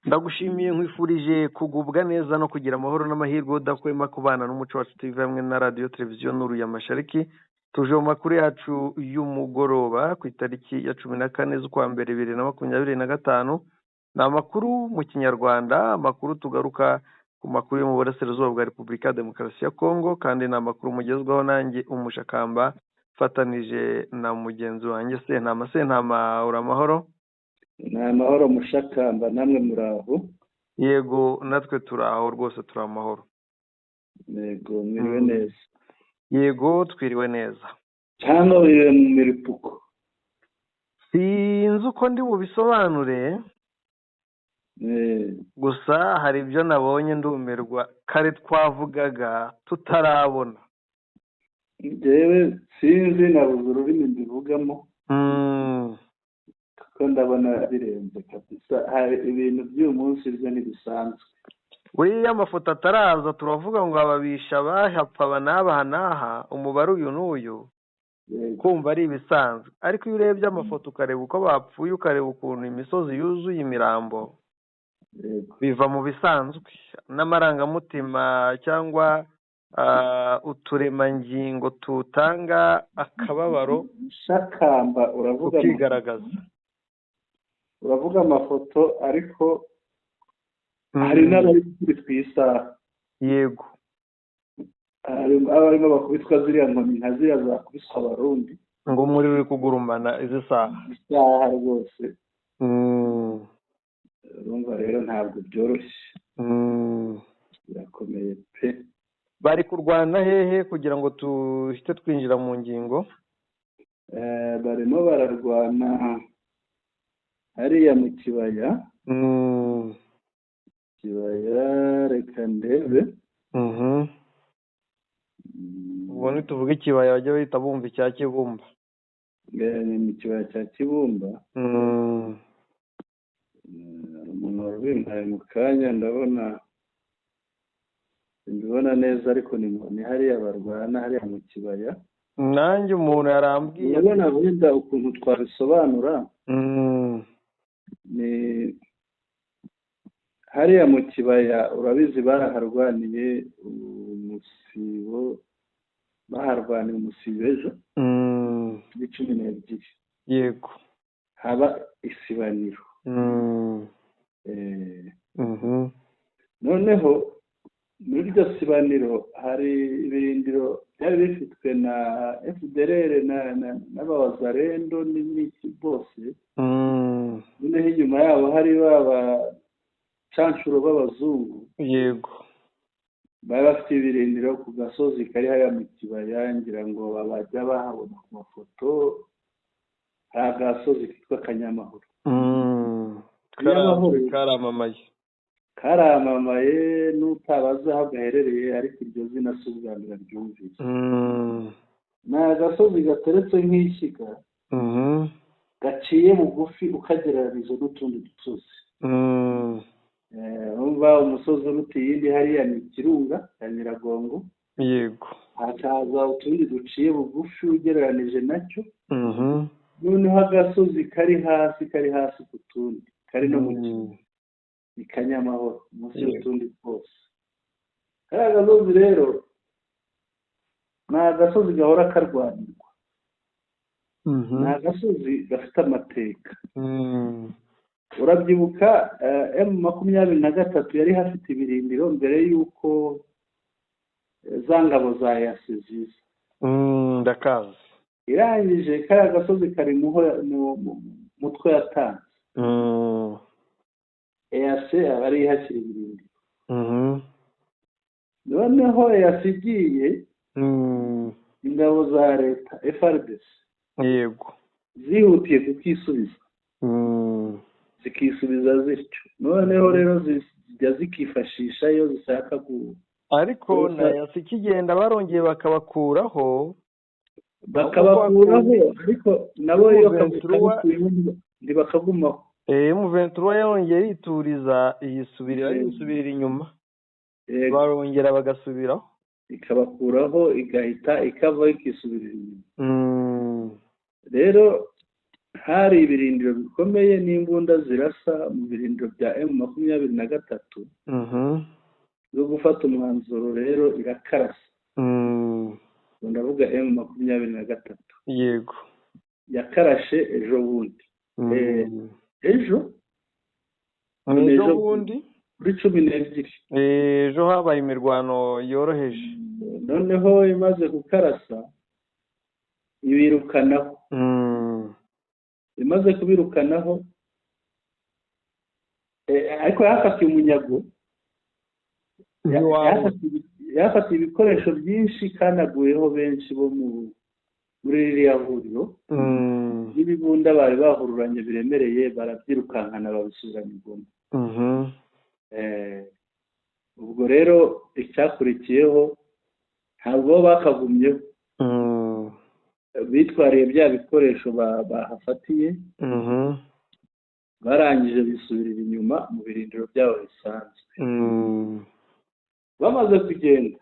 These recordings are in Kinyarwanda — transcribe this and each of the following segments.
Ndagushimiye, nkwifurije kugubwa neza no kugira amahoro n'amahirwe udahwema kubana n'Umuco Wacu TV hamwe na Radiyo Televiziyo Nuru ya Mashariki. Tuje mu makuru yacu y'umugoroba ku itariki ya 14 z'ukwa mbere 2025. Ni amakuru mu Kinyarwanda, amakuru tugaruka ku makuru yo mu burasirazuba bwa Repubulika ya Demokarasi ya Kongo, kandi ni amakuru mugezwaho nanjye Umushakamba, mfatanije na mugenzi wanjye Sentama. Sentama, uri amahoro? Ni amahoro Mushakamba, namwe muraho? Yego, natwe turi aho rwose, turi amahoro. Yego, mwiriwe neza? Yego, twiriwe neza. Cyangwa wiriwe mu miripuko? Sinzi uko ndi bubisobanure, gusa hari ibyo nabonye ndumirwa, kare twavugaga tutarabona. Njyewe sinzi, nabuze ururimi mbivugamo, kuko ndabona birenze kabisa. Hari ibintu by'uyu munsi byo ntibisanzwe. Buriya amafoto ataraza turavuga ngo ababisha bahapfa aba n'aba n'aha, umubare uyu n'uyu, kumva ari ibisanzwe. Ariko iyo urebye amafoto, ukareba uko bapfuye, ukareba ukuntu imisozi yuzuye imirambo, biva mu bisanzwe, n'amarangamutima cyangwa uturemangingo tutanga akababaro Shakamba, uravuga tukigaragaza. Uravuga amafoto, ariko hari n'abari gukubitwa iyi saha. Hari abarimo bakubitwa ziriya nkoni nka ziriya zakubiswe Abarundi. Ngo umuriro uri kugurumana izi saha. Isaha rwose. Urumva rero ntabwo byoroshye, birakomeye pe. Bari kurwana hehe, kugira ngo tuhite twinjira mu ngingo? Barimo bararwana hariya mu kibaya. Kibaya, reka ndebe. Ubwo nituvuga ikibaya bajya bahita bumva icya Kibumba. Ni mu kibaya cya Kibumba. Hari umuntu wabimpaye mu kanya, ndabona ndabona neza, ariko ni hariya barwana, hariya mu kibaya. Nanjye umuntu yarambwiye. Urabona wenda ukuntu twabisobanura, ni hariya mu kibaya, urabizi baraharwaniye umusibo, baharwaniye umusibo ejo kuri 12. Haba isibaniro. Noneho muri iryo sibaniro hari ibirindiro byari bifitwe na FDLR n'abawazarendo n'iki bose. Noneho inyuma yabo hari ba bacanshuro b'abazungu. Bari bafite ibirindiro ku gasozi kari hariya mu kibaya, ngira ngo bajya bahabona ku mafoto, hari agasozi kitwa Kanyamahoro. Kanyamahoro. Karamamaye. Karamamaye, n'utabazi aho gaherereye, ariko iryo zina si ubwa mbere aryumvise. Ni agasozi gateretse nk'ishyiga, gaciye bugufi ukagereranije n'utundi dusozi. Urumva umusozi uruta iyindi hariya ni Ikirunga cya Nyiragongo. Hakaza utundi duciye bugufi ugereranije nacyo. Noneho agasozi kari hasi, kari hasi ku tundi, kari no mu kibaya, ni Kanyamahoro, munsi y'utundi twose. Kariya gasozi rero ni agasozi gahora karwanirwa, ni agasozi gafite amateka. Urabyibuka M23 yari hafite ibirindiro mbere y'uko za ngabo za EAC ziza. Ndakazi. Irangije kariya gasozi kari mu mutwe yatanze, EAC aba ariyo ihashyira ibirindiro. Noneho EAC igiye, ingabo za leta FARDC zihutiye kukisubiza, zikisubiza zityo. Noneho rero zijya zikifashisha iyo zishaka ku Ariko na EAC ikigenda barongeye bakabakuraho. Bakabakuraho, ariko nabo iyo kabukuyeho ntibakagumaho. M23 yongeye yituriza, yisubirira, yisubirira inyuma, barongera bagasubiraho. Ikabakuraho, igahita ikavaho, ikisubirira inyuma. Rero Hari ibirindiro bikomeye n'imbunda zirasa mu birindiro bya M23 zo gufata umwanzuro rero irakarasa. Ndavuga M23. Yakarashe ejo bundi. Ejo ejo bundi kuri 12. Ejo habaye imirwano yoroheje. Noneho imaze gukarasa ibirukanaho. Imaze kubirukanaho ariko yafatiye umunyago, yafatiye ibikoresho byinshi kanaguyeho benshi bo muri ririya huriro n'ibibunda bari bahururanye biremereye, barabyirukankana babisubirana i Goma. Ubwo rero icyakurikiyeho, ntabwo bo bakagumyeho, bitwariye bya bikoresho bahafatiye, barangije bisubirira inyuma mu birindiro byabo bisanzwe. Bamaze kugenda,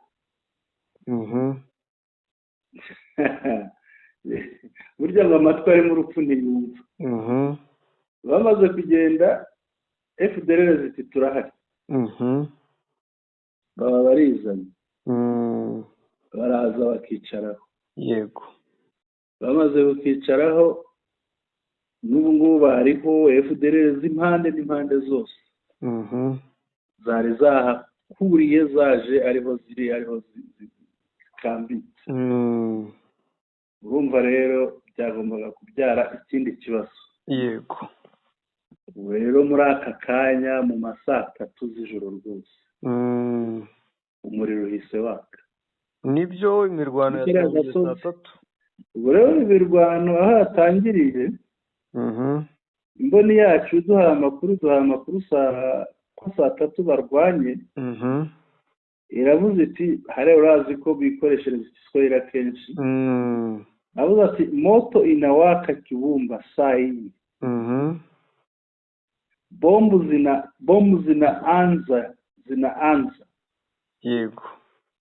burya ngo amatwi arimo urupfu ntiyumva. Bamaze kugenda, FDLR ziti: "Turahari." Baba barizanye, baraza bakicaraho. Bamaze kukicaraho, n'ubu ngubu bariho FDLR z'impande n'impande zose zari zahakuriye, zaje ariho ziri, ariho zikambitse. Urumva rero byagombaga kubyara ikindi kibazo. Ubu rero muri aka kanya, mu ma saa tatu z'ijoro rwose, umuriro uhise waka. Nibyo, imirwano yatangiye saa tatu. Ubwo rero imirwano aho yatangiriye, imboni yacu duhaye amakuru ko saa tatu barwanye. Iravuze iti: "Hariya urazi ko bikoreshereza Igiswahili akenshi." Aravuze ati: "Moto inawaka Kibumba saa hii, bombu zinaanza zinaanza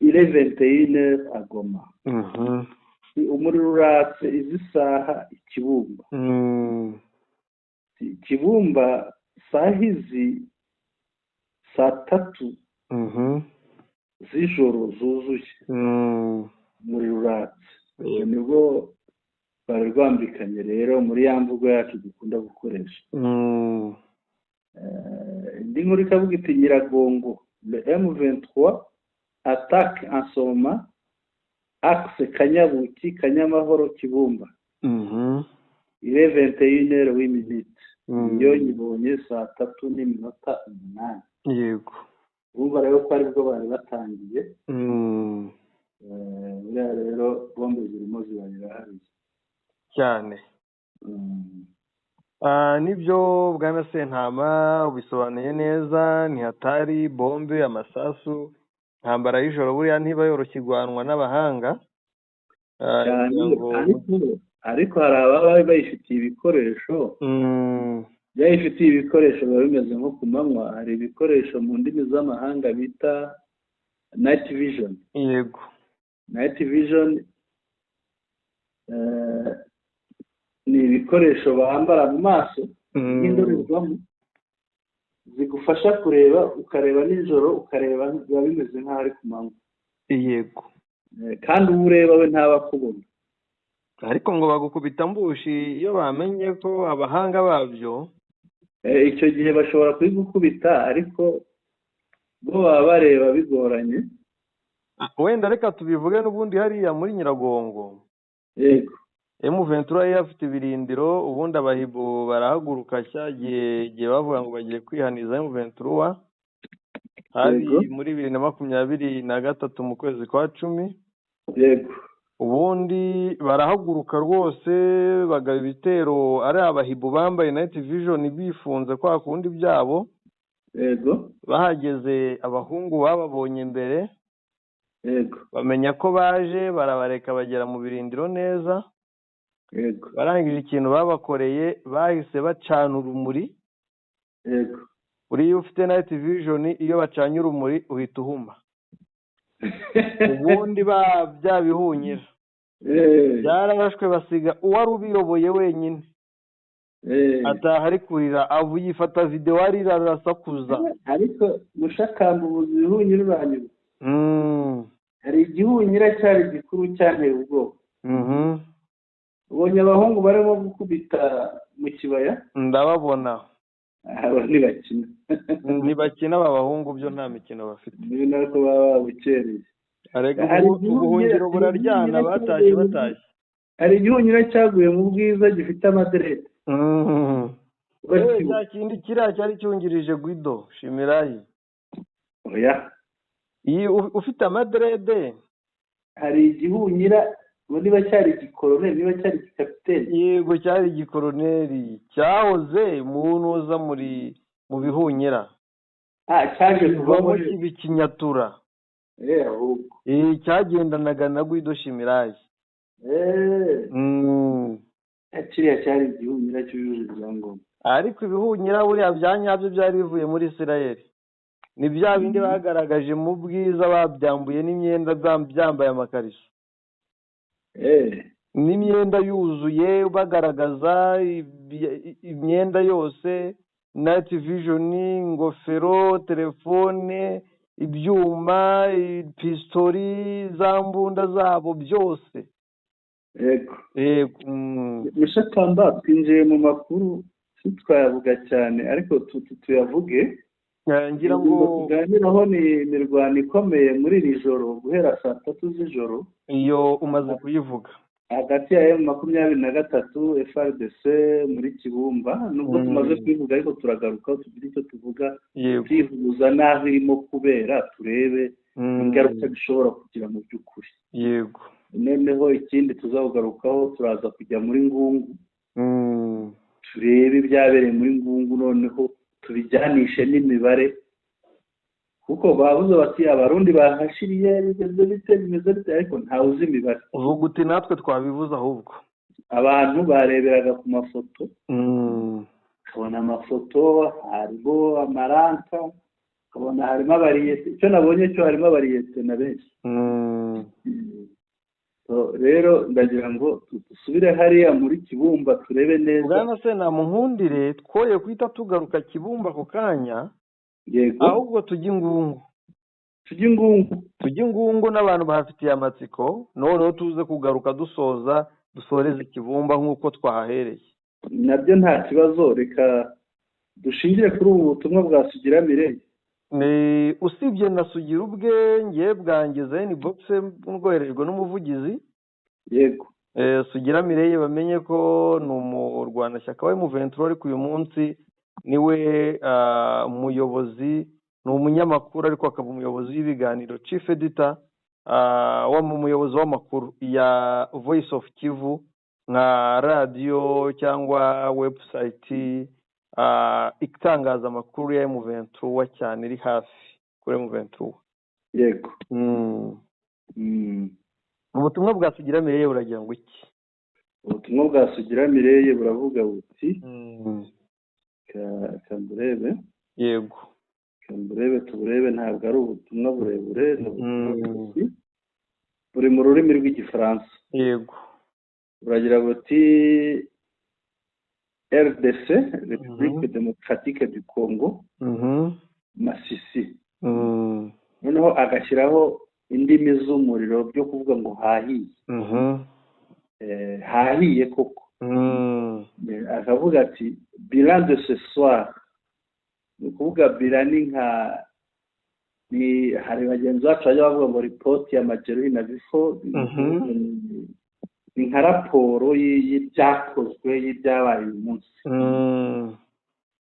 il est 21 à Goma." Umuriro uratse izi saha Ikibumba. Kibumba saa hizi saa tatu z'ijoro zuzuye, umuriro uratse. Nibwo bari rwambikanye rero muri ya mvugo yacu dukunda gukoresha. Indi nkuru ikavuga iti: "Nyiragongo, le M23 attaque en ce moment axe Kanyabuki, Kanyamahoro, Kibumba, il est 21h08." Iyo nyibonye saa tatu n'iminota 8. Urumva rero ko aribwo bari batangiye. Buriya rero bombe zirimo zibarira hariya. Cyane. Nibyo bwana Sentama, ubisobanuye neza. Ntihatari bombe, amasasu, intambara y'ijoro buriya ntiba yoroshye, igwanwa n'abahanga. Cyane. Ariko hari ababa bayifitiye ibikoresho. Byayifitiye ibikoresho biba bimeze nko ku manywa. Hari ibikoresho mu ndimi z'amahanga bita night vision. Night vision ni ibikoresho bambara mu maso nk'indorerwamo zigufasha kureba, ukareba nijoro, ukareba biba bimeze nk'aho ari ku manywa. Kandi uwo ureba we ntaba akubona. Ariko ngo bagukubita ambushi iyo bamenye ko abahanga babyo. Icyo gihe bashobora kubigukubita, ariko bo baba bareba bigoranye. Wenda reka tubivuge n'ubundi hariya muri Nyiragongo. M23 yari afite ibirindiro, ubundi abahibu barahaguruka cya gihe bavuga ngo bagiye kwihaniza M23, hari muri 2023 mu kwezi kwa 10. Ubundi barahaguruka rwose, bagaba ibitero ari abahibu bambaye night vision, bifunze kwa kundi byabo. Bahageze, abahungu bababonye mbere, bamenya ko baje, barabareka bagera mu birindiro neza. Barangije, ikintu babakoreye, bahise bacana urumuri. Buriya ufite night vision, iyo bacanye urumuri uhita uhuma. Ubundi ba bya bihunyira byararashwe, basiga uwari ubiyoboye wenyine. Ataha ari kurira, avu yifata videwo arira, arasakuza. Ariko Mushakamba, ubuzi ibihunyira uranyuma. Hari igihunyira cyari gikuru cyanteye ubwoba. Ubonye abahungu barimo gukubita mu kibaya? Ndababona. Aba ntibakina. Ntibakina aba bahungu, byo nta mikino bafite. Niba nako baba babukereye. Arega Hari ubuhungiro buraryana, batashye batashye. Hari igihunyira cyaguye mu Bwiza gifite amadreads. Yewe, cya kindi kiriya cyari cyungirije Guido Shimirayi? Oya. Iyi ufite amadreads? Hari igihunyira ngo niba cyari igikoroneri, niba cyari igikapiteni. Yego, cyari igikoroneri cyahoze mu ntuza, muri mu bihunyira. Ah, cyaje kivamo kuvamo kiba ikinyatura. Ahubwo. Cyagendanaga na Guido Shimirayi. Kiriya cyari igihunyira cyujuje ibyangombwa. Ariko ibihunyira buriya bya nyabyo byari bivuye muri Isirayeli ni bya bindi bagaragaje mu Bwiza, babyambuye n'imyenda, byambaye amakariso n'imyenda yuzuye, bagaragaza imyenda yose, night vision, ingofero, telefone, ibyuma, pistori, za mbunda zabo byose. Yego. Yego. Mushakamba, twinjiye mu makuru, ntitwayavuga cyane, ariko tuyavuge. Ngira ngo Ingingo tuganiraho ni imirwano ikomeye muri iri joro guhera saa 3 z'ijoro. Iyo umaze kuyivuga. Hagati ya M23 FARDC muri Kibumba. Nubwo tumaze kubivuga, ariko turagaruka tugire icyo tuvuga, twihuza n'aho irimo kubera, turebe ingaruka bishobora kugira mu by'ukuri. Noneho ikindi tuzawugarukaho, turaza kujya muri Ngungu, turebe ibyabereye muri Ngungu, noneho tubijyanishe n'imibare, kuko bavuze bati Abarundi bahashiriye, bimeze bite, bimeze bite, ariko ntawe uzi imibare. Uvuga uti natwe twabivuze ahubwo. Abantu bareberaga ku mafoto, ukabona amafoto harimo amaranka, ukabona harimo abariyete. Icyo nabonye cyo harimo abariyete na benshi. So, rero ndagira ngo dusubire hariya muri Kibumba turebe neza. Bwana Sena, munkundire twoye guhita tugaruka Kibumba ako kanya, ahubwo tujye Ingungu. Tujye Ingungu. Tujye Ingungu n'abantu bahafitiye amatsiko, noneho tuze kugaruka dusoza, dusoreze Kibumba nk'uko twahahereye. Nabyo nta kibazo. Reka dushingire kuri ubu butumwa bwa Sugira Mireye. Ni usibye na Sugira ubwe, ngewe bwanjye zeni bogise bwoherejwe n'umuvugizi. Sugira Mireye, bamenye ko ni umurwanashyaka wa M23, ariko uyu munsi niwe umuyobozi, ni umunyamakuru ariko akaba umuyobozi w'ibiganiro, chief editor, wa umuyobozi w'amakuru ya Voice of Kivu, nka radiyo cyangwa website itangaza amakuru ya M23 cyane, iri hafi kuri M23. Ubutumwa bwa Sugira Mireye buragira ngo iki? Ubutumwa bwa Sugira Mireye buravuga buti, ka mburebe. Ka mburebe, tuburebe. Ntabwo ari ubutumwa burebure, ni ubutumwa bugufi, buri mu rurimi rw'Igifaransa. Buragira buti: RDC, République Démocratique du Congo, Masisi. Noneho agashyiraho indimi z'umuriro byo kuvuga ngo hahiye. Hahiye koko. Akavuga ati: "Bilan de ce soir." Ni ukuvuga bilan ni nka, ni hari bagenzi bacu bajya bavuga ngo ripoti ya majeruhi na vifo. Ni nka raporo y'ibyakozwe, y'ibyabaye uyu munsi.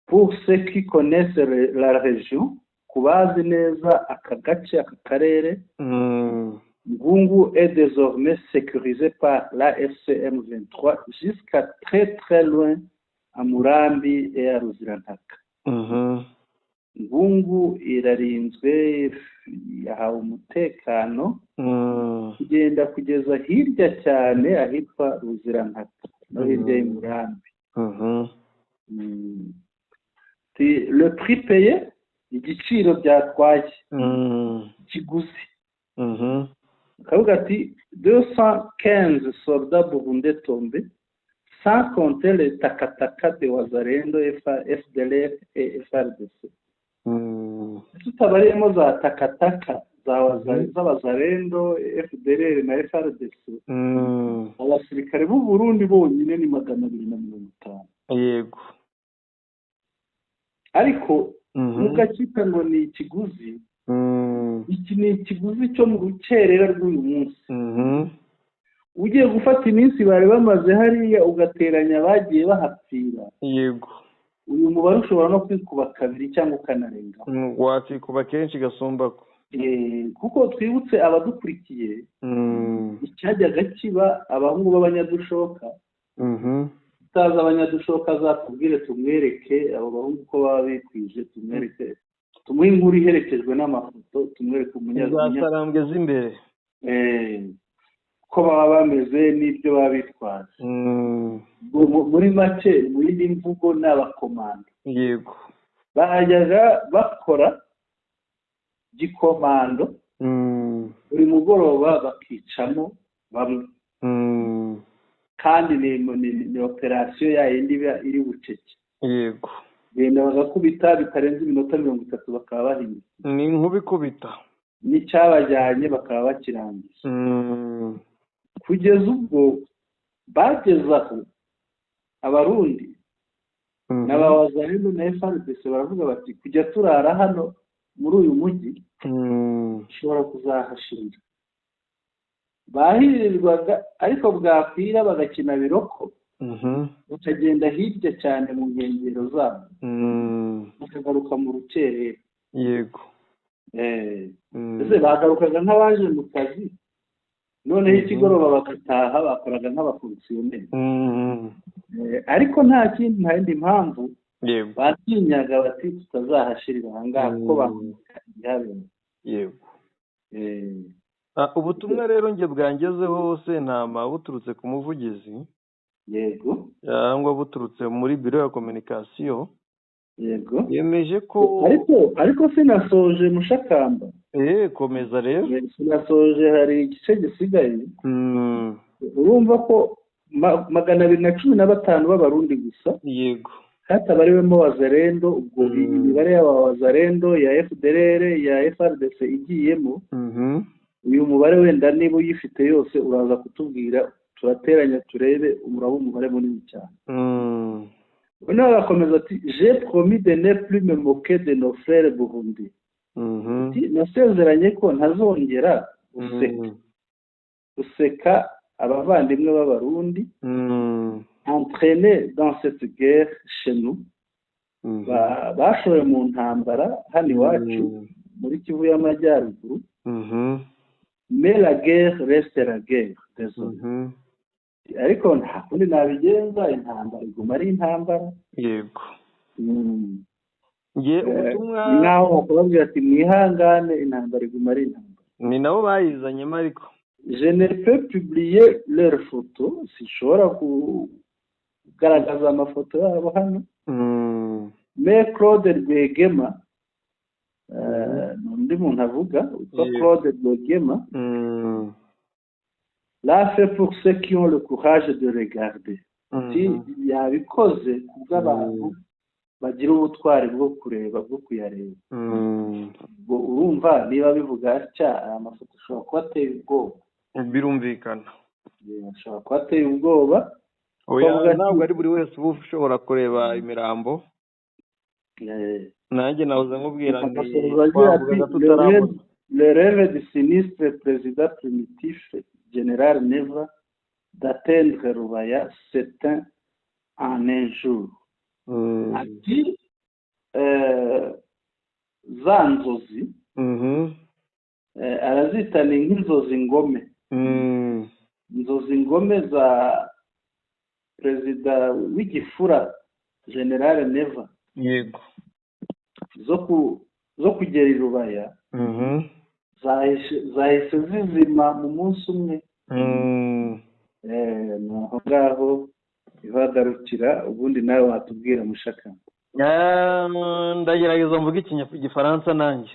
"Pour ceux qui connaissent la région", ku bazi neza aka gace, aka karere, "Ngungu est désormais sécurisé par l'AFC M23 jusqu'à très très loin à Murambi et à Ruzirantaka." Ngungu irarinzwe, yahawe umutekano kugenda kugeza hirya cyane ahitwa Ruzirantaka no hirya y'Umurambi. "Le prix payé", igiciro byatwaye, ikiguzi. Akavuga ati: "215 soldats burundais tombés, Sans compter les takataka de Wazalendo, FDLR et FARDC. Tutabariyemo za takataka z'Abazalendo, FDLR na FARDC, abasirikare b'u Burundi bonyine ni 250. Ariko nubwo ngo ni ikiguzi, iki ni ikiguzi cyo mu rukerera rw'uyu munsi. Ugiye gufata iminsi bari bamaze hariya, ugateranya abagiye bahapfira, uyu mubare ushobora no kwikuba kabiri cyangwa ukanarengaho. Wakikuba kenshi gasumbako. Kuko twibutse abadukurikiye icyajyaga kiba, abahungu b'abanyadushoka. Utazi abanyadushoka azatubwire, tumwereke abo bahungu uko baba bikwije, tumwereke, tumuhe inkuru iherekejwe n'amafoto, tumwereke za sarambwe z'imbere. Ko baba bameze n'ibyo baba bitwaje. Muri make, mu yindi mvugo, ni abakomando. Bajyaga bakora gikomando, buri mugoroba bakicamo bamwe, kandi ni operasiyo ya yindi iba iri bucece. Genda bagakubita, bitarenze iminota 30 bakaba bahinduye. Ni inkuba ikubita. N'icyabajyanye bakaba bakirangije. Kugeza ubwo bageze aho, Abarundi n'Abawazalendo na FARDC baravuga bati: "Kujya turara hano muri uyu mujyi ushobora kuzahashirira." Bahirirwaga, ariko bwakwira bagakina biroko, bakagenda hirya cyane mu nkengero zabo, bakagaruka mu rukerera. Ese bagarukaga nk'abaje mu kazi, noneho ikigoroba bagataha, bakoraga nk'abafonctionnaires. Ariko nta kindi, nta yindi mpamvu, batinyaga bati: "Tutazahashirira aha ngaha," kuko bahunika ihabera. Ubutumwa rero njye bwangezeho, Sentama, buturutse ku muvugizi cyangwa buturutse muri biro ya communication, yemeje ko Ariko sinasoje, Mushakamba. Komeza rero. Sinasoje, hari igice gisigaye. Urumva ko 215 b'Abarundi gusa, hatabariwemo Wazalendo. Ubwo imibare y'aba Wazalendo, ya FDLR, ya FARDC igiyemo, uyu mubare wenda niba uyifite yose uraza kutubwira, turateranya turebe, uraba umubare munini cyane. Noneho agakomeza ati: "J'ai promis de ne plus me moquer de nos frères burundais." Ati: "Nasezeranye ko ntazongera guseka abavandimwe b'Abarundi entraînés dans cette guerre chez nous." Bashowe mu ntambara hano iwacu muri Kivu y'Amajyaruguru. "Mais la guerre reste la guerre, désolé." Ariko nta kundi nabigenza, intambara iguma ari intambara. Nge ubutumwa Ni nkaho bakubabwira ati: "Mwihangane, intambara iguma ari intambara." Ni nabo bayizanyemo ariko. "Je ne peux publier leurs photos," sinshobora kugaragaza amafoto yabo hano. "Mais Claude Rwegema," ni undi muntu avuga witwa Claude Rwegema, "l'a fait pour ceux qui ont le courage de regarder." Ati: "Yabikoze kubw'abantu bagira ubutwari bwo kureba, bwo kuyareba." Ubwo urumva niba bivuga atya, aya mafoto ashobora kuba ateye ubwoba. Birumvikana. Ashobora kuba ateye ubwoba. Oya, Bavuga ati- ntabwo ari buri wese uba ushobora kureba imirambo. Nanjye nahoze nkubwira nti Agasoza agira ati: twavugaga tutarabona. "Le rêve du sinistre président primitif général Neva d'atteindre Rubaya s'éteint en un jour." Ati za nzozi, arazita ni nk'inzozi ngome, inzozi ngome za perezida w'igifura général Neva zo kugera i Rubaya zahise zizima mu munsi umwe. Ni aho ngaho ihagarukira, ubundi nawe watubwira, Mushaka. Ndagerageza mvuge igifaransa nanjye.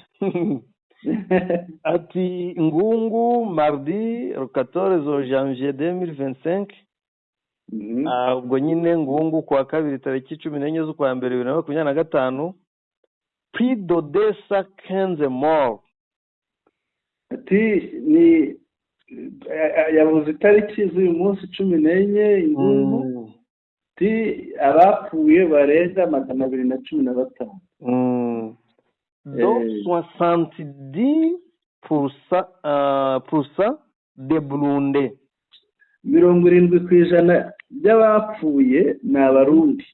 Ati: "Ngungu, mardi le 14 janvier 2025." Ubwo nyine ngungu kuwa kabiri tariki 14 z'ukwa mbere 2025, plus de 215 morts. Ati ni yavuze itariki z'uyu munsi 14 ingungu, ati abapfuye barenga 215. Dont 70% de Burundais. 70% by'abapfuye ni Abarundi.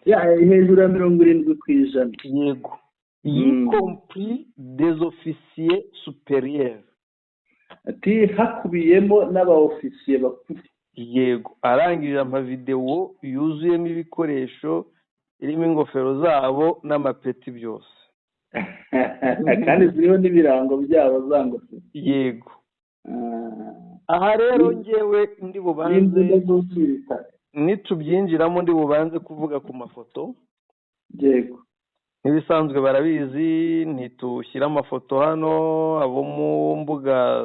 Hejuru ya 70%. Yego. Y compris des officiers supérieurs. Ati hakubiyemo n'abaofisiye bakuru. Yego, arangije amavidewo yuzuyemo ibikoresho, irimo ingofero zabo n'amapeti byose. Kandi ziriho n'ibirango byabo za ngofero. Yego. Aha rero ngewe ndi bubanze nitubyinjiramo, ndi bubanze kuvuga ku mafoto. Yego. Nk'ibisanzwe barabizi, ntitushyira amafoto hano, abo mu mbuga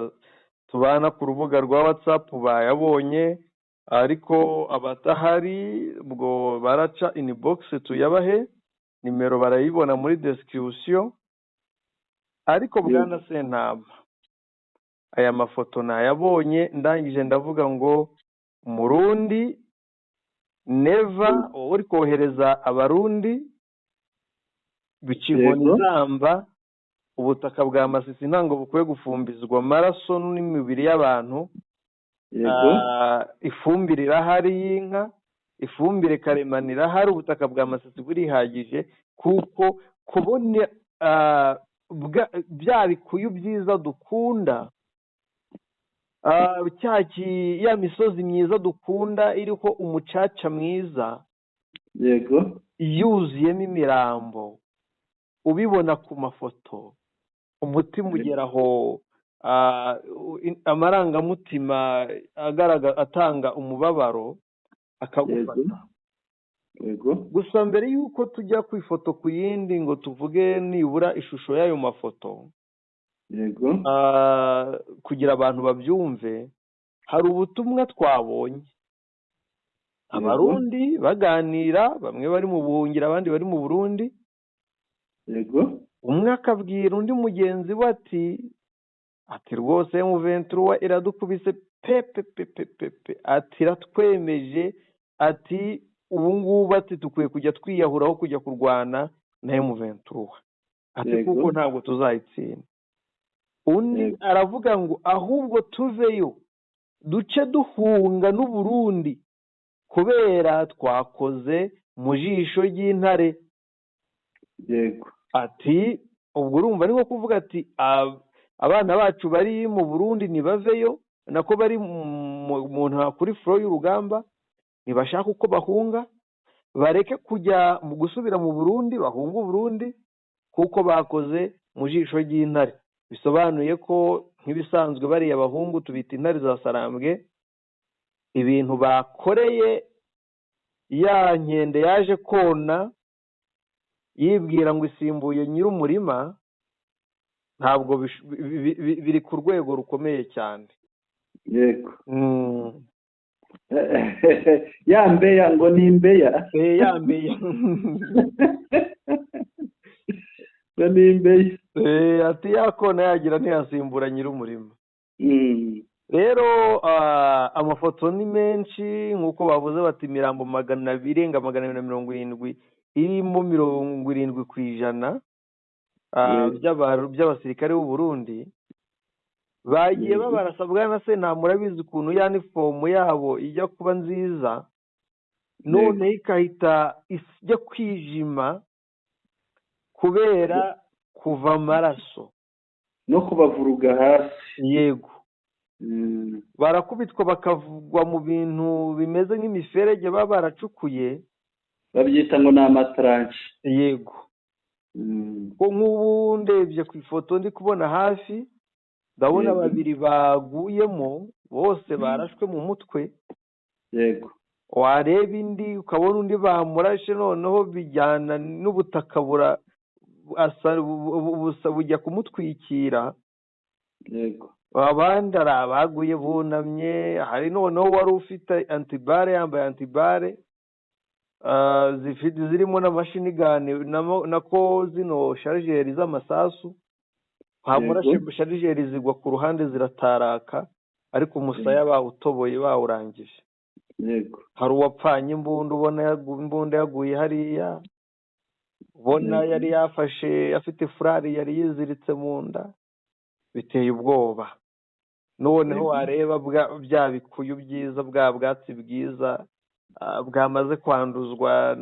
tubana ku rubuga rwa WhatsApp bayabonye, ariko abatahari ubwo baraca inbox tuyabahe, nimero barayibona muri description. Ariko bwana Sentama, aya mafoto nayabonye, ndangije ndavuga ngo Murundi neva uri kohereza Abarundi bica inkoni zamba, ubutaka bwa Masisi ntango bukwiye gufumbizwa amaraso n'imibiri y'abantu. Ifumbire irahari y'inka, ifumbire karemano irahari, ubutaka bwa Masisi burihagije, kuko kubona bya bikuyu byiza dukunda, ya misozi myiza dukunda iriho umucaca mwiza, yego, yuzuyemo imirambo, ubibona ku mafoto, umutima ugeraho, amarangamutima agaragara atanga umubabaro akagufata. Yego. Gusa mbere yuko tujya ku ifoto ku yindi ngo tuvuge nibura ishusho y'ayo mafoto, yego, kugira abantu babyumve, hari ubutumwa twabonye Abarundi baganira, bamwe bari mu buhungiro abandi bari mu Burundi. Yego. Umwe akabwira undi mugenzi we ati rwose M23 iradukubise pepe pepe pepe, ati iratwemeje, ati ubu ngubu ati dukwiye kujya twiyahuraho kujya kurwana na M23, ati kuko ntabwo tuzayitsinda. Undi aravuga ngo ahubwo tuveyo duce duhunga n'Uburundi kubera twakoze mu jisho ry'intare. Yego. Ati ubwo urumva ni kuvuga ati abana bacu bari mu Burundi nibaveyo, nako bari mu nta kuri fro y'urugamba, nibashaka uko bahunga bareke kujya mu gusubira mu Burundi, bahunga Burundi kuko bakoze mu jisho ry'intare. Bisobanuye ko nk'ibisanzwe bariya bahungu tubita intare za Sarambwe, ibintu bakoreye ya nkende yaje kona yibwira ngo isimbuye nyir'umurima, ntabwo biri ku rwego rukomeye cyane. Yego. Ya mbeya ngo ni imbeya. Ya mbeya. Ngo ni imbeya. Ati yakona yagira ntiyasimbura nyir'umurima. Rero amafoto ni menshi nkuko bavuze bati imirambo 200 270 irimo 70% by'abasirikare b'u Burundi bagiye babarasa. Bwana Sentama, murabizi ukuntu ya uniform yabo ijya kuba nziza, none ikahita ijya kwijima kubera kuva amaraso no kubavuruga hasi. Yego. Barakubitwa bakavugwa mu bintu bimeze nk'imiferege baba baracukuye, babyita ngo ni amatranche. Yego. Ko nk'ubu ndebye ku ifoto ndi kubona hafi, ndabona babiri baguyemo bose barashwe mu mutwe. Yego. Wareba indi ukabona undi bamurashe, noneho bijyana n'ubutaka bujya kumutwikira. Yego. Abandi ari abaguye bunamye. Hari noneho wari ufite antibare, yambaye antibare zifite zirimo n'amashinigani nako zino sharijeri z'amasasu, hamurashe sharijeri zigwa ku ruhande zirataraka, ariko umusaya bawutoboye bawurangije. Yego. Hari uwapfanye imbunda, ubona imbunda yaguye hariya, ubona yari yafashe afite furari yari yiziritse mu nda. Biteye ubwoba. Noneho wareba bya bikuyu byiza, bwa bwatsi bwiza bwamaze kwanduzwa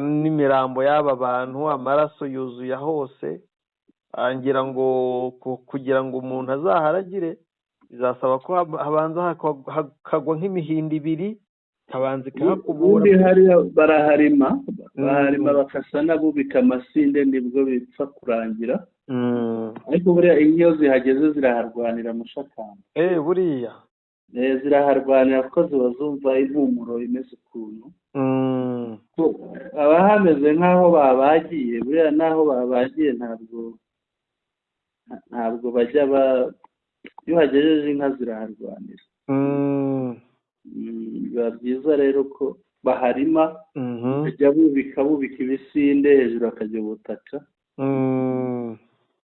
n'imirambo y'aba bantu, amaraso yuzuye hose. Ngira ngo kugira ngo umuntu azaharagire bizasaba ko habanza hakagwa nk'imihindi ibiri, kabanza ikahakubura. Ubundi hariya baraharima bakasa n'abubika amasinde, nibwo bipfa kurangira. Ariko buriya iyo zihageze ziraharwanira mushakamba. Buriya ziraharwanira kuko ziba zumva impumuro imeze ukuntu. Aba hameze nk'aho babagiye, buriya n'aho babagiye ntabwo bajya iyo hagejeje inka ziraharwanira. Biba byiza rero ko baharima, bajya bubika ibisinde hejuru hakajya ubutaka,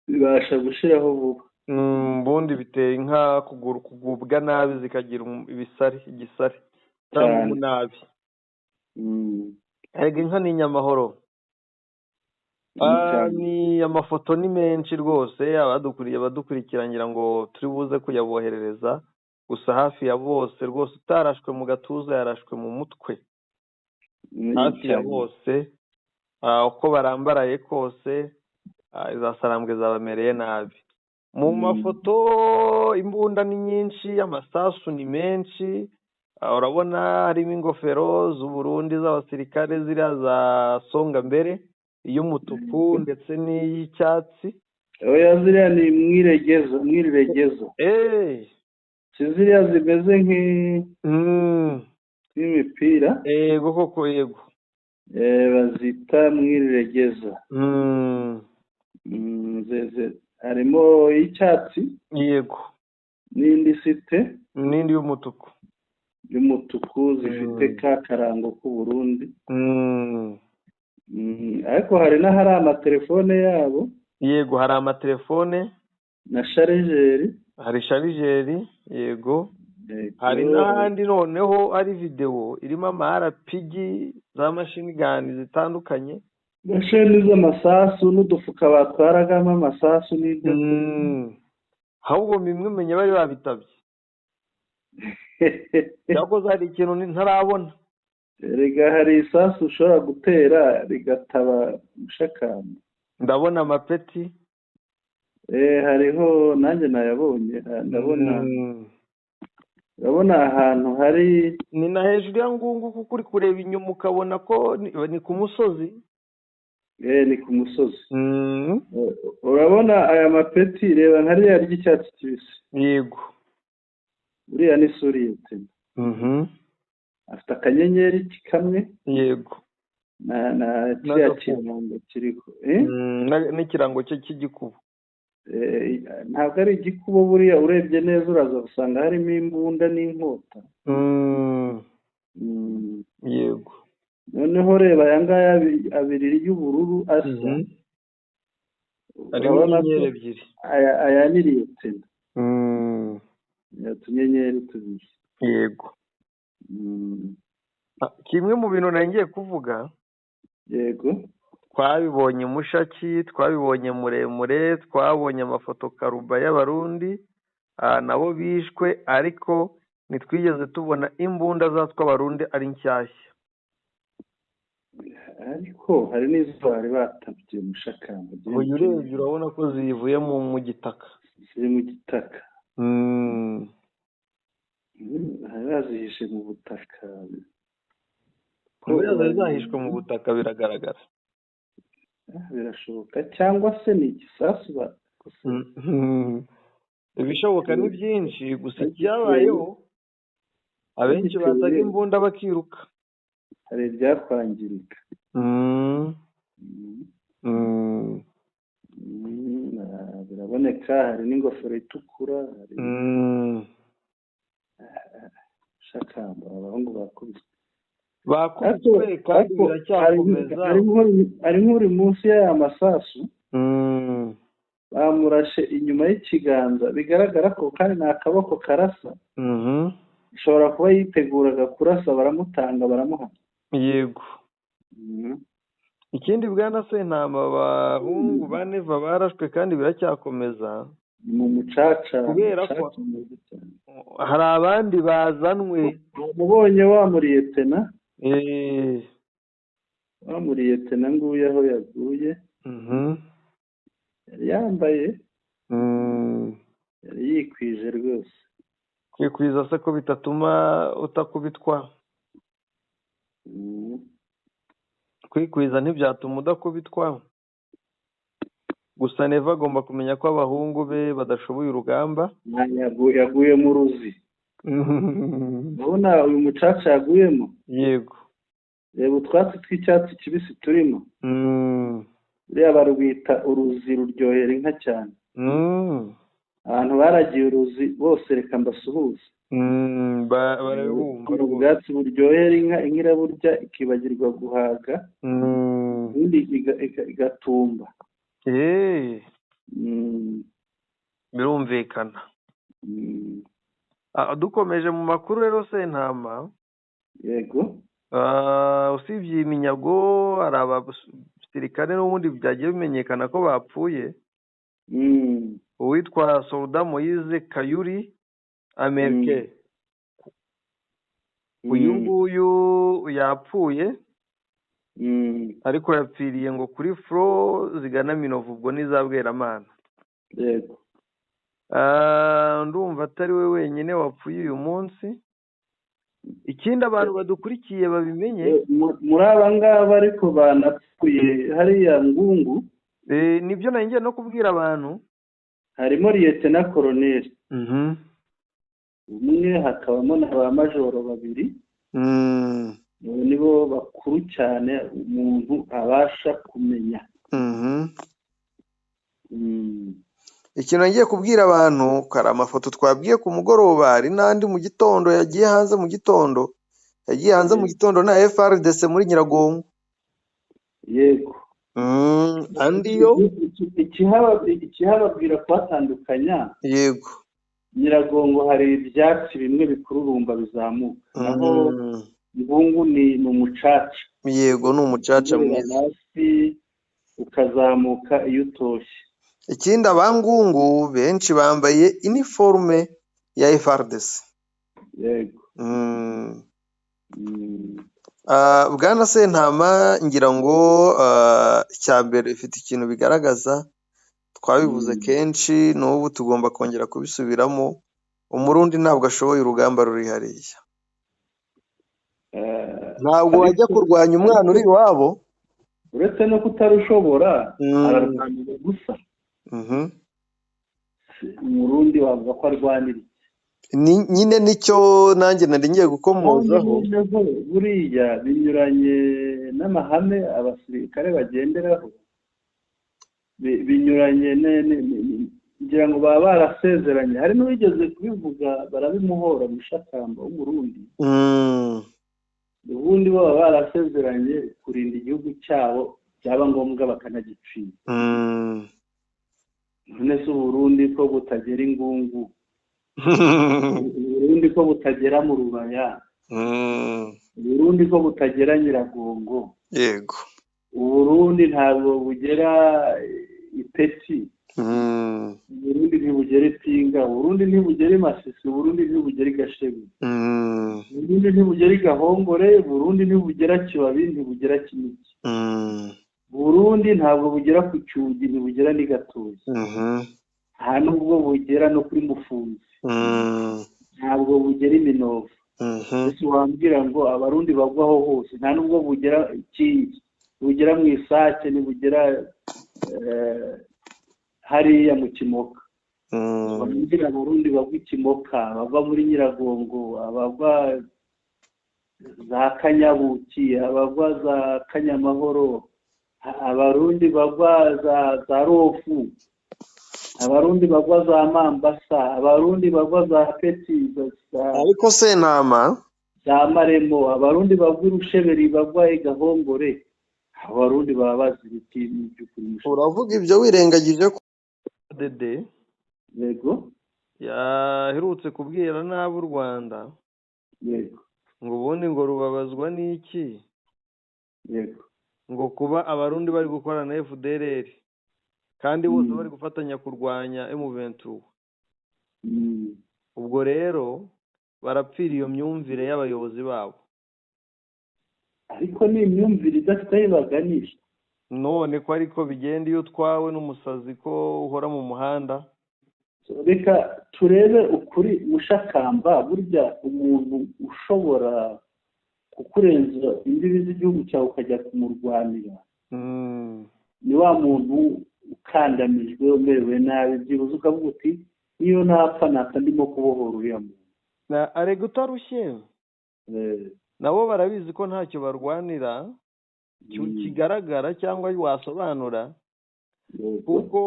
bibasha gushiraho vuba. Ubundi biteye inka kugubwa nabi zikagira ibisare, igisare cyangwa umunabi. Erega inka ni inyamahoro. Ni amafoto ni menshi rwose, abadukuriye abadukurikira ngira ngo turi buze kuyaboherereza. Gusa hafi ya bose rwose utarashwe mu gatuza yarashwe mu mutwe, hafi ya bose uko barambaraye kose izasarambwe zabamereye nabi. Mu mafoto imbunda ni nyinshi, amasasu ni menshi. Urabona harimo ingofero z'Uburundi z'abasirikare ziriya za songa mbere, iy'umutuku ndetse n'iy'icyatsi. Oya ziriya ni mwiregezo. Si ziriya zimeze nk'imipira. Yego koko, yego. Bazita mwiregeza. Harimo icyatsi, yego, n'indi site, n'indi y'umutuku, zifite ka karango k'u Burundi. Ariko hari n'ahari amatelefone yabo. Yego, hari amatelefone na sharijeri. Hari sharijeri, yego. Hari n'ahandi noneho hari video irimo ama RPG za machine gun zitandukanye, mashini z'amasasu n'udufuka batwaragamo amasasu n'ibyo. Ahubwo bimwe menya bari babitabye. Yakoze hari ikintu ntarabona. Erega hari isasu ushobora gutera rigataba mushakamba. Ndabona amapeti. Hariho nanjye nayabonye, ndabona. Urabona ahantu hari ni na hejuru ya Ngungu, kuko uri kureba inyuma ukabona ko ni ku musozi. Ni ku musozi. Urabona aya mapeti, reba nka ririya ry'icyatsi kibisi. Yego. Uriya ni suriyete. Afite akanyenyeri kamwe. Yego. Na kiriya kirango kiriho. N'ikirango cye cy'igikubo. Ntabwo ari igikubo, buriya urebye neza uraza gusanga harimo imbunda n'inkota. Yego. Noneho reba aya ngaya abiri y'ubururu asa. Harimo inyenyeri ebyiri. Aya ni liyetena. Utunyenyeri tubiri. Yego. Kimwe mu bintu ngiye kuvuga. Yego. Twabibonye Mushaki, twabibonye Muremure, twabonye amafoto Karuba y'Abarundi nabo bishwe, ariko ntitwigeze tubona imbunda zatwa Abarundi ari nshyashya. Ariko hari n'izo bari batabye mushakamba. Uyu urebye urabona ko zivuye mu gitaka. Ziri mu gitaka. Hari bazihishe mu butaka. Kubera zahishwe mu butaka biragaragara. Birashoboka, cyangwa se ni igisasu. Ibishoboka ni byinshi, gusa icyabayeho abenshi bazaga imbunda bakiruka. Hari ibyakwangirika. Iraboneka, hari n'ingofero itukura, hari Shakamba. Abahungu bakubiswe. Bakubiswe kandi biracyakomeza. Hari nk'uri munsi y'aya masasu, bamurashe inyuma y'ikiganza, bigaragara ko kandi ni akaboko karasa. Ashobora kuba yiteguraga kurasa, baramutanga baramuhana. Yego. Ikindi bwana Sentama, abahungu ba Neva barashwe kandi biracyakomeza. Mu mucaca. Kubera ko hari abandi bazanwe. Mubonye wa muriyetena? Wa muriyetena nguye aho yaguye. Yari yambaye. Yari yikwije rwose. Kwikwiza se ko bitatuma utakubitwa? Kwikwiza ntibyatuma udakubitwa. Gusa Neva agomba kumenya ko abahungu be badashoboye urugamba. Yaguye mu ruzi. Urabona uyu mucaca yaguyemo? Yego. Reba utwatsi tw'icyatsi kibisi turimo. Buriya barwita uruzi, ruryohera inka cyane. Abantu baragiye uruzi bose, reka mbasuhuze. Barabumva. Ubwatsi buryohera inka, inka iraburya ikibagirwa guhaga, ubundi igatumba. Birumvikana. Dukomeje mu makuru rero Sentama. Yego. Usibye iminyago, hari abasirikare n'ubundi byagiye bimenyekana ko bapfuye. Uwitwa Soldat Moise Kayuri Amerike, uyu nguyu yapfuye, ariko yapfiriye ngo kuri fro zigana Minovu, ubwo ni za Bweramana. Yego. Ndumva atari we wenyine wapfuye uyu munsi. Ikindi abantu badukurikiye babimenye, muri aba ngaba ariko banapfuye hariya Ngungu. Nibyo nanjye no kubwira abantu. Harimo Liyetena Koloneli umwe, hakabamo na ba majoro babiri. Nibo bakuru cyane umuntu abasha kumenya. Ikintu ngiye kubwira abantu, kari amafoto twabwiye ku mugoroba, hari n'andi mu gitondo yagiye hanze mu gitondo. Yagiye hanze mu gitondo na FARDC muri Nyiragongo. Yego. Andi yo ikihababwira kubatandukanya. Yego. Nyiragongo hari ibyatsi bimwe bikururumba bizamuka, naho Ngungu ni umucaca. Yego, ni umucaca mwiza. Hasi ukazamuka iyo utoshye. Ikindi abangungu benshi bambaye iniforume ya FARDC. Yego. Bwana Sentama, ngira ngo icyambere ifite ikintu bigaragaza, twabivuze kenshi n'ubu tugomba kongera kubisubiramo. Umurundi ntabwo ashoboye urugamba ruri hariya. Ntabwo wajya kurwanya umwana uri iwabo. Uretse no kutarushobora, ararwanira gusa. Umurundi wavuga ko arwanira nyine, nicyo nanjye nari ngiye gukomozaho. Buriya binyuranye n'amahame abasirikare bagenderaho, binyuranye, ngira ngo baba barasezeranye. Hari n'uwigeze kubivuga barabimuhora, Mushakamba w'Umurundi. Ubundi baba barasezeranye kurinda igihugu cyabo, byaba ngombwa bakanagicira. None se Uburundi ko butagera Ingungu, Uburundi ko butagera mu Rubaya, Uburundi ko butagera Nyiragongo. Yego. Uburundi ntabwo bugera Ipeti. Uburundi ntibugera Ipinga, Uburundi ntibugera Masisi, Uburundi ntibugera Gashebe, Uburundi ntibugera Gahongore, Uburundi ntibugera Kibabi, ntibugera Kinigi. Burundi ntabwo bugera ku Cyugi, ntibugera n'i Gatozi. Nta nubwo bugera no kuri Mufunzi. Ntabwo bugera Iminovu. Ese wambwira ngo abarundi bagwaho hose, nta nubwo bugera Kingi, bugera mu Isake, ntibugera hariya mu Kimoka. Wambwira abarundi bagwa Kimoka, bava muri Nyiragongo, abagwa za Kanyabuki, abagwa za Kanyamahoro, abarundi bagwa za Rofu, Abarundi bagwa za Mambasa, Abarundi bagwa za Peti, Ariko Sentama, za Maremo, Abarundi bagwa i Rusheberi, bagwa i Gahongore, Abarundi baba bazi ibiti mu by'ukuri. Uravuga ibyo wirengagije ko Dede yaherutse kubwira nabi u Rwanda. Ngo ubundi ngo rubabazwa n'iki? Ngo kuba Abarundi bari gukorana na FDLR kandi bose bari gufatanya kurwanya M23. Ubwo rero barapfira iyo myumvire y'abayobozi babo. Ariko ni imyumvire idafite aho ibaganisha. None ko ariko bigenda iyo utwawe n'umusazi, ko uhora mu muhanda. Reka turebe ukuri, Mushakamba. Burya umuntu ushobora kukurenza imbibi z'igihugu cyawe ukajya kumurwanira ni wa muntu ukandamijwe, umerewe nabi, byibuze ukavuga uti: "Niyo napfa, napfa ndimo kubohora uriya muntu." Arega utarushye. Nabo barabizi ko ntacyo barwanira kigaragara cyangwa wasobanura, kuko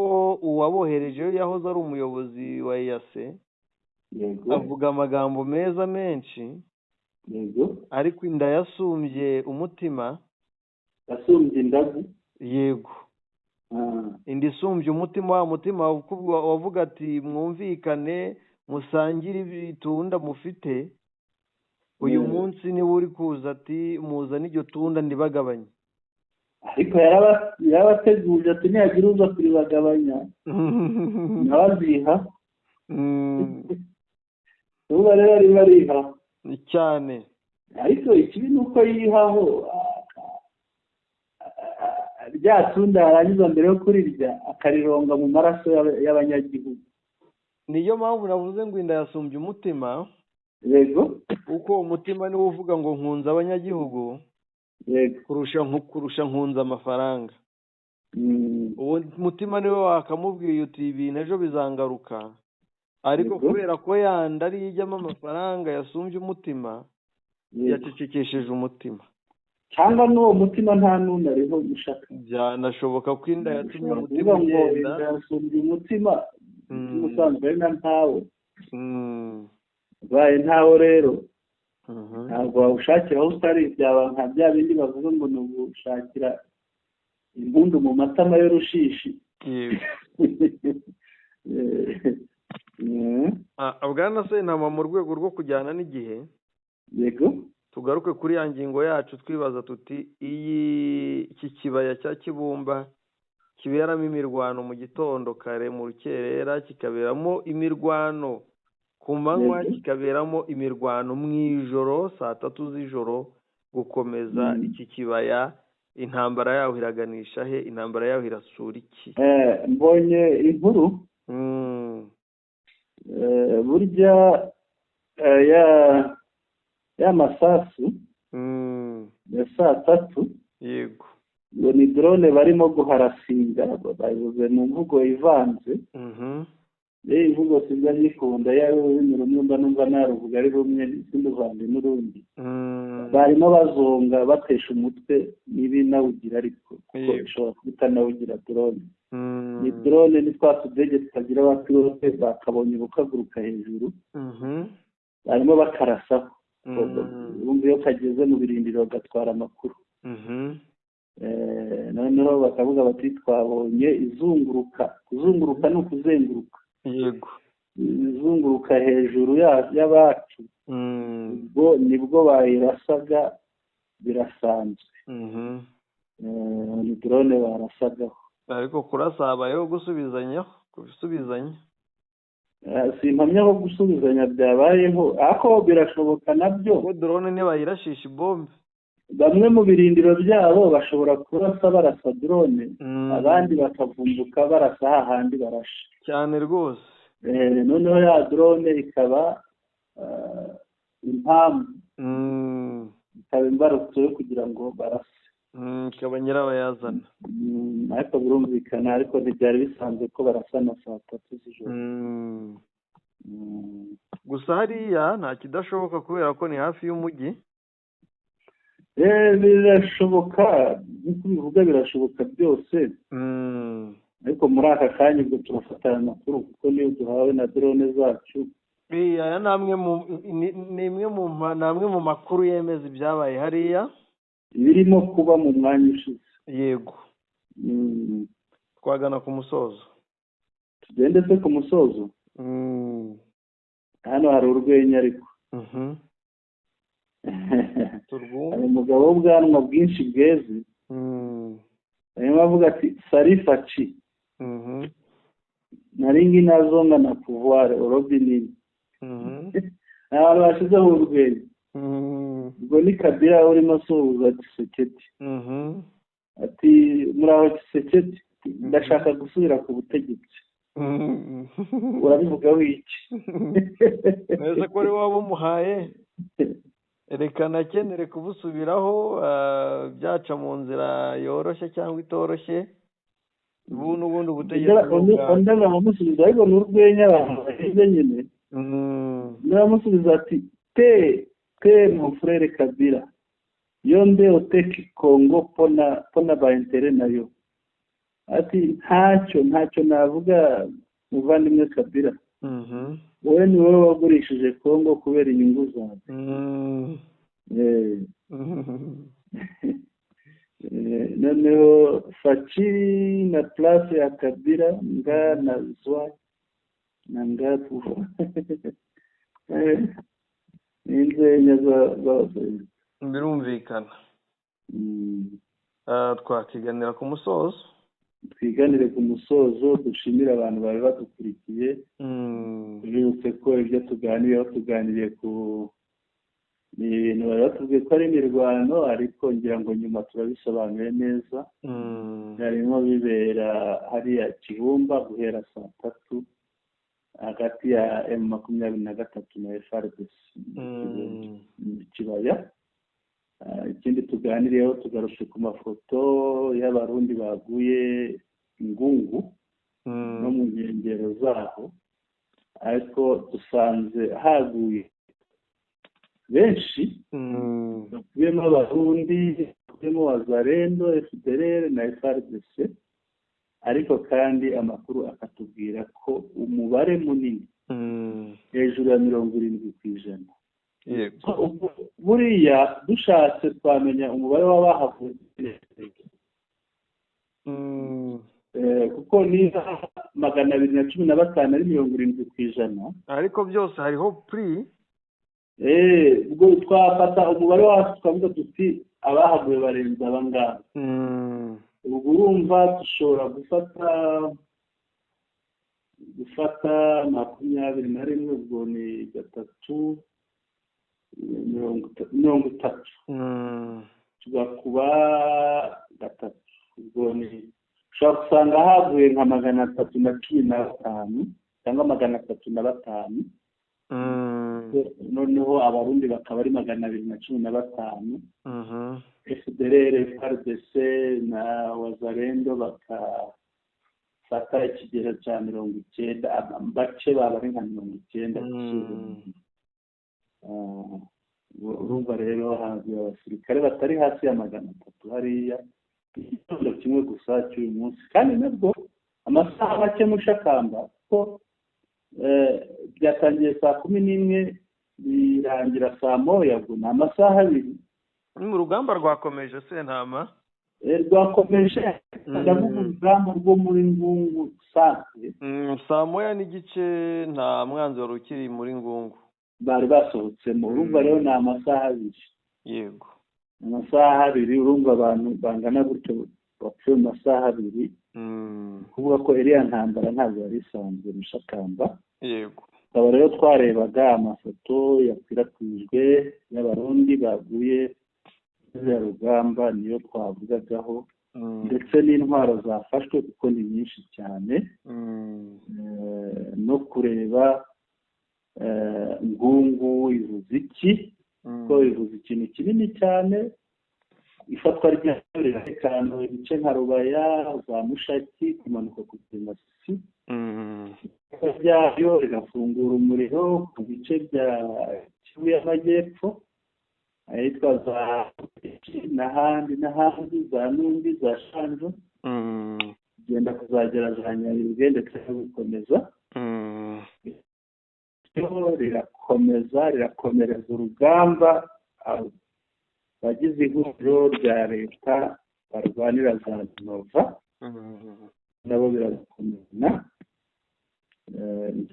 uwaboherejeyo yahoze ari umuyobozi wa EAC, avuga amagambo meza menshi, ariko inda yasumbye umutima. Yasumbye indagu. Yego. Inda isumbye umutima, wa mutima wavuga ati: "Mwumvikane, musangire ibitunda mufite." Uyu munsi niwe uri kuza ati: "Muzane iryo tunda ndibagabanye." Ariko yarabateguje ati: "Nihagira uza kuribagabanya, nawe aziha." Ubu rero arimo ariha. Cyane. Ariko ikibi ni uko yihaho rya tunda, yarangiza mbere yo kurirya akarironga mu maraso y'abanyagihugu. Niyo mpamvu navuze ngo inda yasumbye umutima, kuko umutima niwo uvuga ngo nkunze abanyagihugu kurusha nkunze amafaranga. Uwo mutima niwe wakamubwiye uti: "Ibintu ejo bizangaruka." Ariko kubera ko yanda ariyo ijyamo amafaranga yasumbye umutima, yacecekesheje umutima. Cyangwa n'uwo mutima nta n'umwe ariho, Mushaka. Byanashoboka ko inda yatumye Ushobora umutima kuvuga ngo ugenda. inda yasumbye umutima, umutima usanzwe ari na ntawo. Ubaye ntawo rero, ntabwo wawushakira aho utari. Byaba nka bya bindi bavuga ngo ni ugushakira impundu mu matama y'urushishi. Bwana Sentama, mu rwego rwo kujyana n'igihe, tugaruke kuri ya ngingo yacu twibaza tuti: iyi iki kibaya cya Kibumba kiberamo imirwano mu gitondo kare, mu rukerera, kikaberamo imirwano ku manywa, kikaberamo imirwano mu ijoro saa 3 z'ijoro gukomeza, iki kibaya intambara yaho iraganisha he? Intambara yaho irasura iki? Mbonye inkuru. Burya ya masasu ya saa 3 ngo ni drone barimo guharasinga. Babivuze mu mvugo ivanze. Rero imvugo sinjya nyikunda, yaba ururimi rumwe mba numva naruvuga ari rumwe, sinduvange n'urundi. Barimo bazonga, batesha umutwe niba inawugira, ariko kuko ishobora kuba itanawugira drone. Ni drone, ni twa tudege tutagira abapilote, bakabonye bukaguruka hejuru, barimo bakarasaho. Urumva iyo kageze mu birindiro gatwara amakuru. Noneho bakavuga bati: "Twabonye izunguruka." Kuzunguruka ni ukuzenguruka. Izunguruka hejuru y'abacu. Ubwo nibwo bayirasaga, birasanzwe. Ni drone barasagaho. Ariko kurasa habayeho gusubizanya, gusubizanya. Simpamya ko gusubizanya byabayeho, ariko birashoboka nabyo. Kuko drone ntibayirashisha ibombe. Bamwe mu birindiro byabo bashobora kurasa, barasa drone, abandi bakavumbuka barasa hahandi barashe. Cyane rwose. Noneho ya drone ikaba impamvu, ikaba imbarutso yo kugira ngo barase. Ikaba nyirabayazana. Ariko birumvikana, ariko ntibyari bisanzwe ko barasana saa 3 z'ijoro. Gusa hariya nta kidashoboka kubera ko ni hafi y'umujyi. Birashoboka nk'uko ubivuga, birashoboka byose. Ariko muri aka kanya ubwo turafata aya makuru kuko niyo duhawe na drone zacu. Aya ni amwe mu makuru yemeza ibyabaye hariya, birimo kuba mu mwanya ushize. Yego. Twagana ku musozo. Tugende se ku musozo. Hano hari urwenya ariko. Hari umugabo w'ubwanwa bwinshi bweze, arimo avuga ati: "Salut Fatshi, nalingi nazonga na pouvoir, olobi nini?" Abantu bashyizeho urwenya. Ubwo ni Kabila urimo asuhuza Tshisekedi, ati: "Muraho Tshisekedi, ndashaka gusubira ku butegetsi, urabivugaho iki?" Neza ko ari waba umuhaye, reka nakenere kubusubiraho, byaca mu nzira yoroshye cyangwa itoroshye, ubu n'ubundi butegetsi. Undi aramusubiza, ariko ni urwenya abantu bahize nyine. Undi aramusubiza ati: "Te te, mon frère Kabila, yo nde oteki Congo pona ba intérêt nayo." Ati: Ntacyo navuga, muvandimwe Kabila, wowe ni wowe wagurishije Congo kubera inyungu zawe." Noneho Fatshi na place ya Kabila, nga na zwa na nga pouvoir. Ni inzenya z'abasore. Birumvikana. Twakiganira ku musozo. Twiganire ku musozo, dushimire abantu bari badukurikiye. Tubibutse ko ibyo tuganiriyeho, tuganiriye ku ni ibintu bari batubwiye ko ari imirwano, ariko ngira ngo nyuma turabisobanuye neza. Byarimo bibera hariya Kibumba guhera saa 3 hagati ya M23 na FARDC mu kibaya. Ikindi tuganiriyeho, tugarutse ku mafoto y'Abarundi baguye Ngungu no mu nkengero zaho, ariko dusanze haguye benshi bakubiyemo Abarundi, bakubiyemo Wazalendo, FDLR na FARDC, ariko kandi amakuru akatubwira ko umubare munini, hejuru ya 70%. Buriya dushatse twamenya umubare w'abahavuye, kuko niba 215 ari 70%. Ariko byose hariho puri. Ubwo twafata umubare wacu tukavuga tuti abahaguye barenze aba ngaba. Ubwo urumva dushobora gufata 21, ubwo ni gatatu, 30, tugakuba gatatu, ubwo ni ushobora gusanga haguye nka 315 cyangwa 305. Noneho Abarundi bakaba ari 215, FDLR, FARDC na Wazalendo bakafata ikigero cya 90, bake baba ari nka 90. Urumva rero haguye abasirikare batari hasi ya 300 hariya igitondo kimwe gusa cy'uyu munsi, kandi nabwo amasaha make Mushakamba, kuko byatangiye saa 11 birangira saa 1, ubwo ni amasaha 2. Mu rugamba rwakomeje, Sentama. Rwakomeje, ndavuga urugamba rwo muri Ngungu centre. Saa 1:30 nta mwanzi wari ukiri muri Ngungu. Bari basohotsemo. Urumva rero ni amasaha 2. Amasaha 2, urumva abantu bangana gutyo bapfuye mu masaha 2, kuvuga ko iriya ntambara ntabwo yari isanzwe, Mushakamba. Tukaba rero twarebaga amafoto yakwirakwijwe y'Abarundi baguye ruriya rugamba, niyo twavugagaho, ndetse n'intwaro zafashwe kuko ni nyinshi cyane, no kureba Ngungu ivuze iki, ko ivuze ikintu kinini cyane. Ifatwa ryayo rirarekana ibice nka Rubaya, za Mushaki, kumanuka kugera Masisi. Ifatwa ryayo rigafungura umuriro ku bice bya Kivu y'Amajyepfo, ahitwa za n'ahandi n'ahandi, za Numbi, za Shanjo. Byenda kuzagera za Nyabibwe ndetse no gukomeza. Rirakomeza, rirakomereza urugamba abagize ihuriro rya leta barwanira za Nova, nabo birakomeza.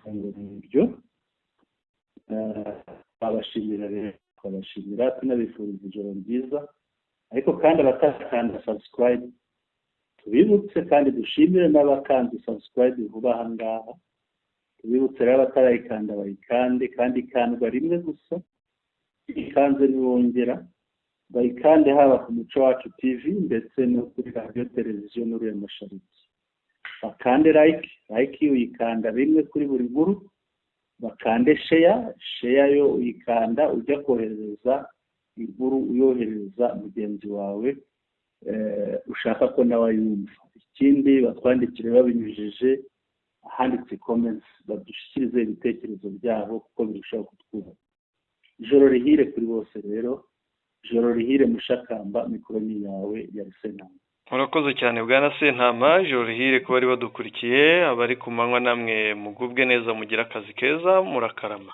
Ngo ni ibyo. Twabashimira rero, twabashimira, tunabifuriza ijoro ryiza. Ariko kandi abatakanda subscribe tubibutse, kandi dushimire n'abakanze subscribe vuba aha ngaha. Tubibutse rero, abatarayikanda bayikande, kandi ikandwa rimwe gusa, ikanze ntiwongera. Bayikande haba ku Muco Wacu TV ndetse no kuri Radiyo Televiziyo N'uriya Mashariki. Bakande like, like uyikanda rimwe kuri buri nkuru. Bakande share, share yo uyikanda ujya kohereza inkuru, uyohereza mugenzi wawe ushaka ko nawe ayumva. Ikindi, batwandikire babinyujije ahanditse comments, badushyikirize ibitekerezo byabo kuko birushaho kutwubaka. Ijoro rihire kuri bose rero, ijoro rihire. Mushakamba, mikoro ni yawe ya Sentama. Murakoze cyane, bwana Sentama. Ijoro rihire ku bari badukurikiye, abari ku manywa namwe mugubwe neza, mugire akazi keza, murakarama.